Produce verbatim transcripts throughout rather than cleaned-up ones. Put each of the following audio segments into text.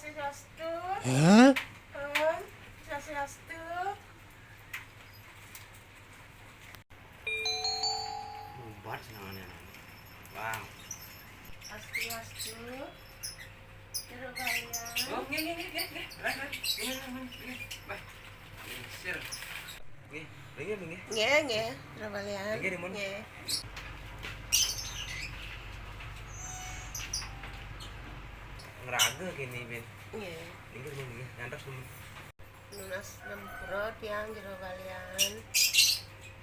Swastiastu. Hah? Om Swastiastu. Obat senangannya. Bang. Swastiastu. Jero balian. Oh, nggih, nggih, nggih, nggih, nggih. Lah, lah. Nggih, nggih, nggih, nggih. Bah. Sir. Nggih, nggih, nggih. Nggih, nggih. Jero balian. Nggih, Rimun. Nggih. Ngeraga kini, Bin. Nggih. Nggih, Rimun, nggih. Nyantos, Rimun. Nunas ngampura tiang jero balian.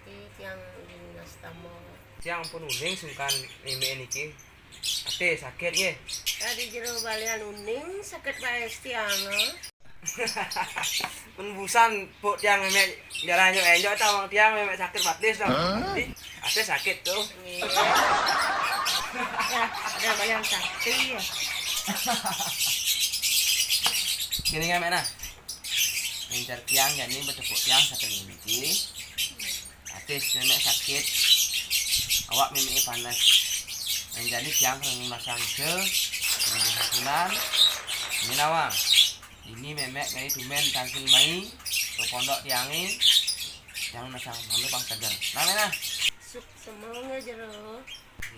Ti tiang nunas tamo. Tiang pun uning sungkan meme niki. Ate sakit nggih. Tadi jero balian uning sakit bae tiang, eh. Pun busan pok tiang meme jalan enjok-enjok ta wong tiang meme sakit batis to. Hah? Ih, ate sakit tuh. Nggih. Ya, ada balian sakti ya. Gini nggih, Mek, nah. Ngincer tiang jani betepuk tiang sakit niki. Atis meme sakit. Awak meme panas. Yang jadi tiang kurang masang ke. Kemudian susunan. Ini nawang. Ini meme mai tumen tangkil mai. Ke pondok tiange. Tiang nasang malu pang seger. Nah, Mek, nah. Suk semua nggih jero.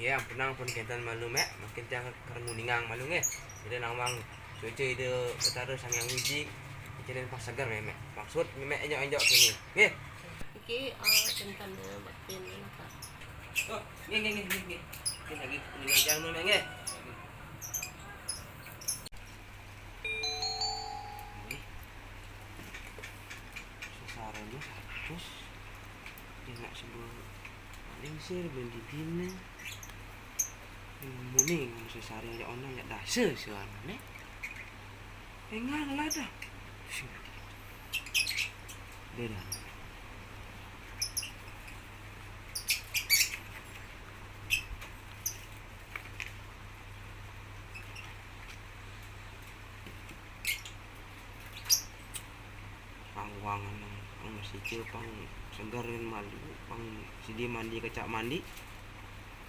Nggih, ampun, ampun kenten malu, Mek. Mungkin tiang keur nguningang malu nggih. Jadi nawang cuaca Ida Betara Sang Hyang Widi. Jadi pas seger, Mek. Maksud Mek enjok-enjok kini. Nggih. Iki, eh, kenten, eh, batin, Kak. Oh, nggih, nggih, nggih, nggih, nggih. Nggih, lagi nguningang jang dulu, Mek, nggih. Nggih. Sesarene satus. Dia nak sebut paling sir ben didine. Muni ngono sesare ya ono ya dase suarane. Engang lah dah. Sing. Beda. Pang wangen, pang sija, pang seger malu, pang sida mandi kecak mandi.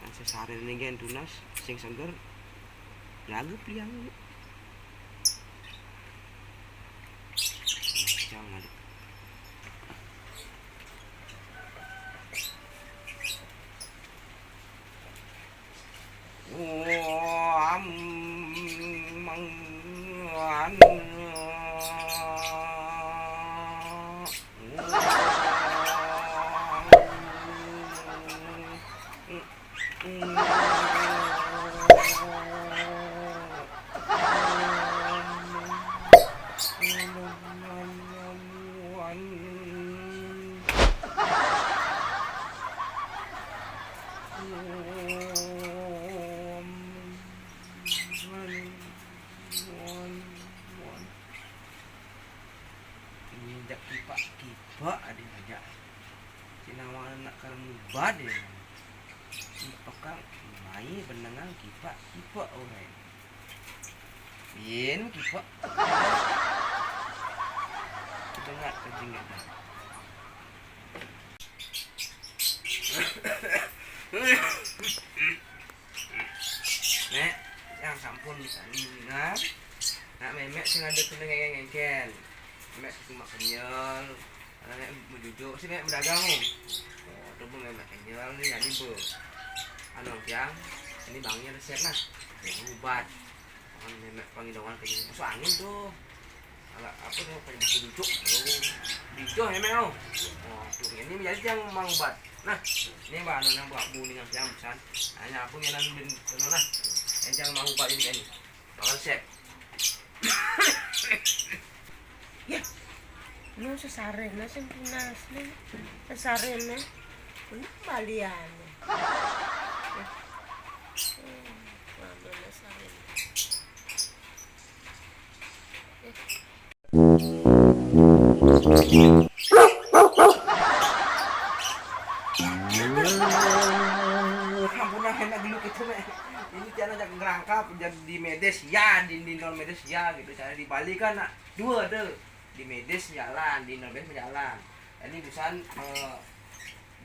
Pang sesarene gen tunas, sing seger. Lagu pliang. Macam ada. Nginjak kipak-kipak ade aja. Cina anak karang ubad ya. Kipak kang mai benengan kipak-kipak orang. Yen kipak. Dengar kejingat dah. Nek, yang sampun bisa ningal. Nak memek sing ada kena ngengken. Memek cuma kenyal. Karena nek menjujuk sih memek berdagang. Oh, tuh bu memek kenyal nih jadi bu. Anu yang ini bangnya resep nah. Yang ubat. Kan memek pangidongan kayak gini. Masuk angin tuh. Agak apa tuh kayak batu duduk. Tuh. Dicoh ya memek oh. Oh, tuh ini menjadi yang mau ubat. Nah, ini mbak anu yang buat bu dengan yang pesan. Hanya aku yang nanti ben sana lah. Yang jangan mau ubat ini kan. Bakal resep. Ya. Lu sesarena sing tunas nih. Sesarena. Ini balian. Ya. Hmm, mana sesarena? Ya. Ampun, ah, enak dulu gitu, Mek. Ini cara ajak ngerangkap, jadi di medis ya, di, di non medis ya gitu. Cara di Bali kan nah, dua tuh. Di medis jalan, di non medis jalan. Ini busan eh,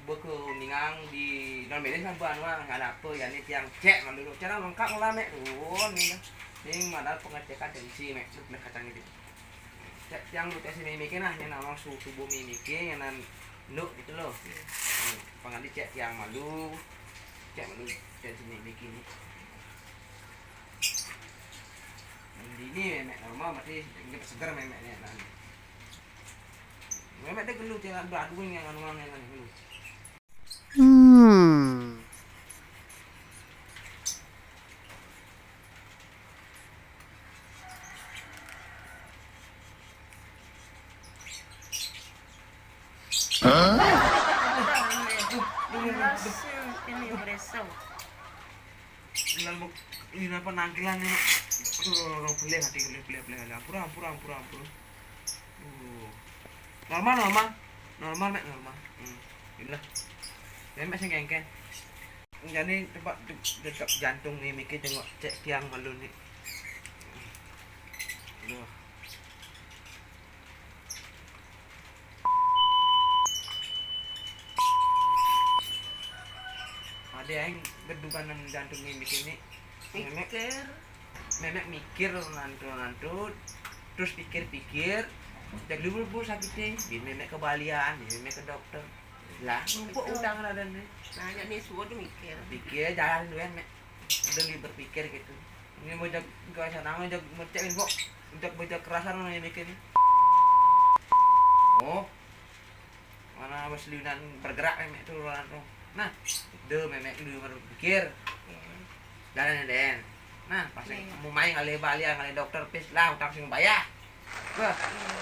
beke ningang di non medis kan buan wah, nggak ada apa ya ini tiang cek kan dulu. Cara lengkap lah, Mek. Tuh, ini kan. Ing modal pengecekan tensi, Mek, Mek, kacang itu. Cek tiang lu tes mimikin nah, yang nama suhu tubuh mimikin, yang nan nuk gitu loh. Hmm, pangadi cek tiang malu, cek malu tensi mimikin. Ini Mek normal, berarti ini seger Mek, Mek, ini, nah. Mek, Mek, dia gelu, cek, aduh, aduh, yang anu, yang anu, gelu. Hmm. Ini berasa. Ini apa nangkilan ini? Aduh, aduh, aduh, beli hati, beli, beli, beli. Ampura, ampura, ampura, ampura. Uh. Normal, normal. Normal, Mek, normal. Hmm. Inilah. Mek sing kengken. Jadi coba de-, detak jantung nih, mikir tengok cek tiang malu nih. Aduh. Ada yang gedukan jantung nih, mikir nih. Memek, Mikir. Memek mikir nantu-nantu, terus pikir-pikir, jadi libur sakitnya, biar Memek ke balian, biar Memek ke dokter. Lah, numpuk utang ada nih. Nah, jadi suruh tuh mikir. Pikir, jalan dulu ya, Mek. Udah li-, berpikir gitu. Ini mau jag-, gak usah nama, jag-, mau cek info. Udah bocah kerasan namanya mikir nih. Oh, mana bos liunan bergerak Memek tuh, orang tuh. Nah, itu Memek dulu berpikir. Jalan ya, Den. Nah, pas Iya. Mau main kali balian, kali dokter, pis lah, utang sing bayar. Wah,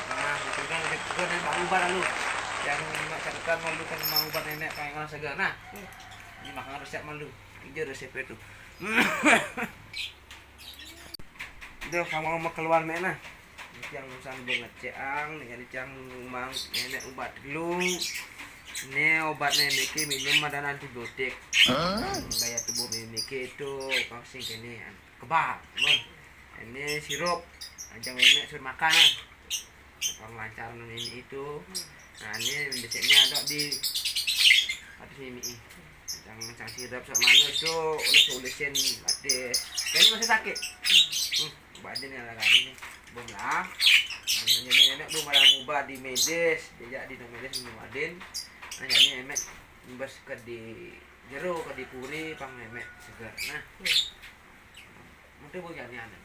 nah, gitu kan, gitu kan, Mak Ubar lalu. Yang Mak catatan malu kan Mak Ubar nenek pengen segar. Nah, Iya. Ini makan resep malu. Ini resepnya tuh. Udah, kamu mau keluar, Mek, nah. Ini yang urusan bunga ceang, nih, ada ceang mang, nenek ubat dulu. Ini obat nenek ke minum ada antibiotik. Daya tubuh nenek ke itu, kau sing kene, kebal, Bang. Ini sirup, aja nenek suruh makan, nah. Tukang lancar ini itu. Nah, ini biasanya ada di atas ini. Yang, yang sirap sama anu itu, ules-ulesin batis. Ini masih sakit. Hmm, badan yang lagi ini. Belum lah. Nah, jadi nenek belum ada ngubah di medis, dia di medis belum ada. Nah, jadi nenek imbas ke di jero, ke di puri, pang nenek segar. Nah. Mesti bujani anu.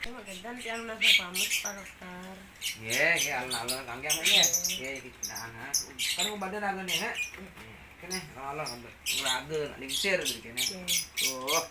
Cuma kedan tiang nasa pamit, Pak Dokter. Nggih, nggih, alon-alon kangge, Mek, nggih. Nggih. Nggih, iki, nah, nah. Kan badan agak nih, Mek. Kene, alon-alon, ngerage, nak lingsir, kene. Nggih. Tuh.